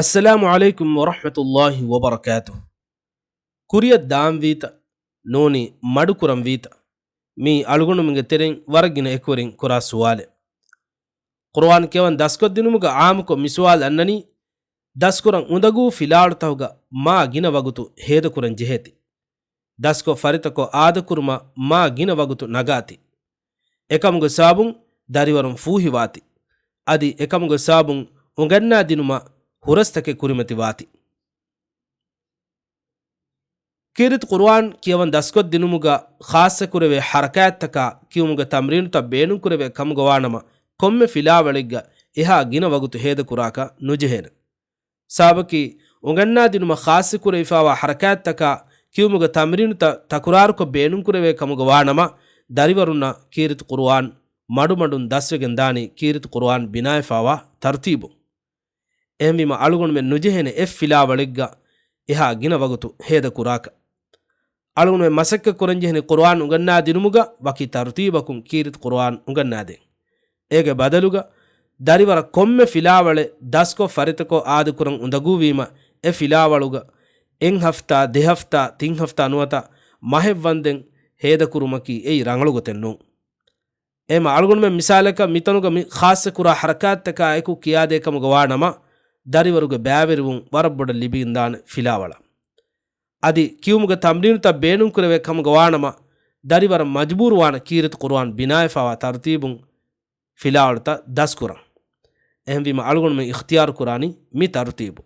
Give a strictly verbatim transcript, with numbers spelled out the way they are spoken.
އައްސަލާމު ޢަލައިކުމް ވަރަޙްމަތުﷲި ވަބަރަކާތުހު. ކުރިއަށް ދާންވީތަ؟ ނޫނީ މަޑުކުރަންވީތަ؟ މީ އަޅުގަނޑުމެންގެ ތެރެއިން ވަރަށް ގިނަ އެކުވެރިން ކުރާ ސުވާލެއް. ޤުރުއާން ކިޔަވަން ދަސްކޮށްދިނުމުގަ ޢާއްމުކޮށް މި ސުވާލު އަންނަނީ، ދަސްކުރަން އުނދަގޫ ފިލާވަޅުތަކުގަ މާ ގިނަ ވަގުތު ހޭދަކުރަން ޖެހޭތީ. ދަސްކޮށް ފަރިތަކޮށް އާދަކުރުމަށް މާ ގިނަ ވަގުތު ނަގާތީ. އެކަމުގެ ސަބަބުން ދަރިވަރުން ފޫހިވާތީ. އަދި އެކަމުގެ ސަބަބުން އުނގަންނާދިނުމަށް ހުރަސްތަކެއް ކުރިމަތިވާތީ. ކީރިތި ޤުރުއާން ކިޔަވަން ދަސްކޮށްދިނުމުގަ ޚާއްޞަކުރެވޭ ޙަރަކާތްތަކާ ކިޔުމުގެ ތަމްރީނުތައް ބޭނުންކުރެވޭ ކަމުގަވާނަމަ، ކޮންމެ ފިލާވަޅެއްގަ އެހާ ގިނަ ވަގުތު ހޭދަކުރާކަށް ނުޖެހޭނެ. ސަބަބަކީ، އުނގަންނާދިނުމަށް ޚާއްޞަކުރެވިފާވާ ޙަރަކާތްތަކާ ކިޔުމުގެ ތަމްރީނުތައް ތަކުރާރުކޮށް ބޭނުންކުރެވޭ ކަމުގަވާނަމަ، ދަރިވަރުންނަށް ކީރިތި ޤުރުއާން މަޑުމަޑުން ދަސްވެގެންދާނީ ކީރިތި ޤުރުއާން ބިނާވެފާވާ ތަރުތީބުން. އެހެންވީމަ އަޅުގަނޑުމެން ނުޖެހޭނެ އެއް ފިލާވަޅެއްގަ އެހާ ގިނަ ވަގުތު ހޭދަކުރާކަށް. އަޅުގަނޑުމެން މަސައްކަތް ކުރަންޖެހެނީ ޤުރުއާން އުނގަންނާދިނުމުގަ ވަކި ތަރުތީބަކުން ކީރިތި ޤުރުއާން އުނގަންނާދޭން. އޭގެ ބަދަލުގަ، ދަރިވަރަށް ކޮންމެ ފިލާވަޅެއް ދަސްކޮށް ފަރިތަކޮށް އާދަކުރަން އުނދަގޫވީމަ، އެ ފިލާވަޅުގަ އެއް ހަފްތާ، ދެ ހަފްތާ، ތިން ހަފްތާ ނުވަތަ މަހެއް ވަންދެން ހޭދަކުރުމަކީ އެއީ ރަނގަޅު ގޮތެއް ނޫން. އެހެންވީމަ އަޅުގަނޑުމެން މިސާލަކަށް މިތަނުގަ މި ޚާއްޞަކުރާ ޙަރަކާތްތަކާ އެކު ކިޔާދޭ ކަމުގަވާނަމަ، ދަރިވަރުގެ ބައިވެރިވުން ވަރަށް ބޮޑަށް ލިބިގެންދާނެ ފިލާވަޅަށް. އަދި ކިޔުމުގެ ތަމްރީނުތައް ބޭނުންކުރެވޭ ކަމުގަވާނަމަ، ދަރިވަރަށް މަޖުބޫރުވާނެ ކީރިތި ޤުރުއާން ބިނާވެފާވާ ތަރުތީބުން ފިލާވަޅުތައް ދަސްކުރަން. އެހެންވީމަ އަޅުގަނޑުމެން އިޚްތިޔާރުކުރާނީ މި ތަރުތީބު.